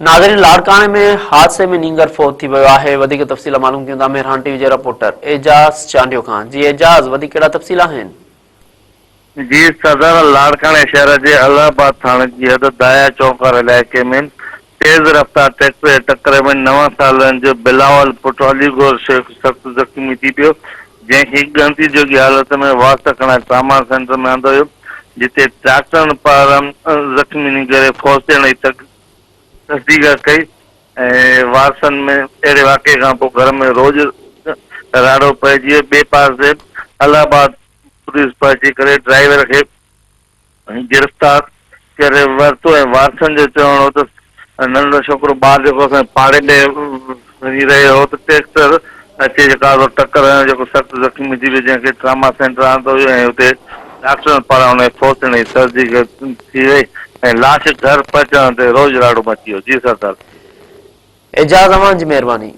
ناظرين لاڙڪاڻي ۾ حادثي ۾ نينگر فوت ٿي ويو آهي وڌيڪ تفصيل معلوم ڪيون ٿا مهراڻ ٽي وي جي رپورٽر اعجاز چانڊيو کان جي اعجاز وڌيڪ ڪهڙا تفصيل آهن. جي صدر لاڙڪاڻي شهر جي الله آباد ٿاڻي جي حد دايا چونڪ واري علائقي ۾ تيز رفتار ٽريڪٽر جي ٽڪر ۾ نو سالن جو بلاول پٽ علي گوهر شيخ سخت زخمي ٿي پيو جنهن کي ڳڻتي جوڳي حالت ۾ واسطه کڻائي ٽراما سينٽر ۾ آندو ويو، جتي ڊاڪٽرن پاران زخمي نينگري فوت ٿيڻ جي تصديق ڪئي ۽ وارثن ۾ اهڙي واقعي کانپوء گهر ۾ روڄ راڙو پئجي ويو، ٻئي پاسي الله آباد پوليس پهچي ڪري ڊرائيور کي گرفتار ڪري ورتو ۽ وارثن جو چوڻ هو ته ننڍڙو ڇوڪرو ٻار جيڪو اسان جي پاڙي ۾ وڃي رهيو هو ته ٽريڪٽر اچي جيڪا سو ٽڪر هنيو جيڪو سخت زخمي ٿي ويو جنهن کي ٽراما سينٽر آندو ويو ۽ اتي ڊاڪٽرن پاران ان جي فوت ٿيڻ جي تصديق ٿي وئي ۽ لاش گهر پهچڻ تي روڄ راڙو مچي ويو جي سردار. اعجاز اوهان جي مهرباني.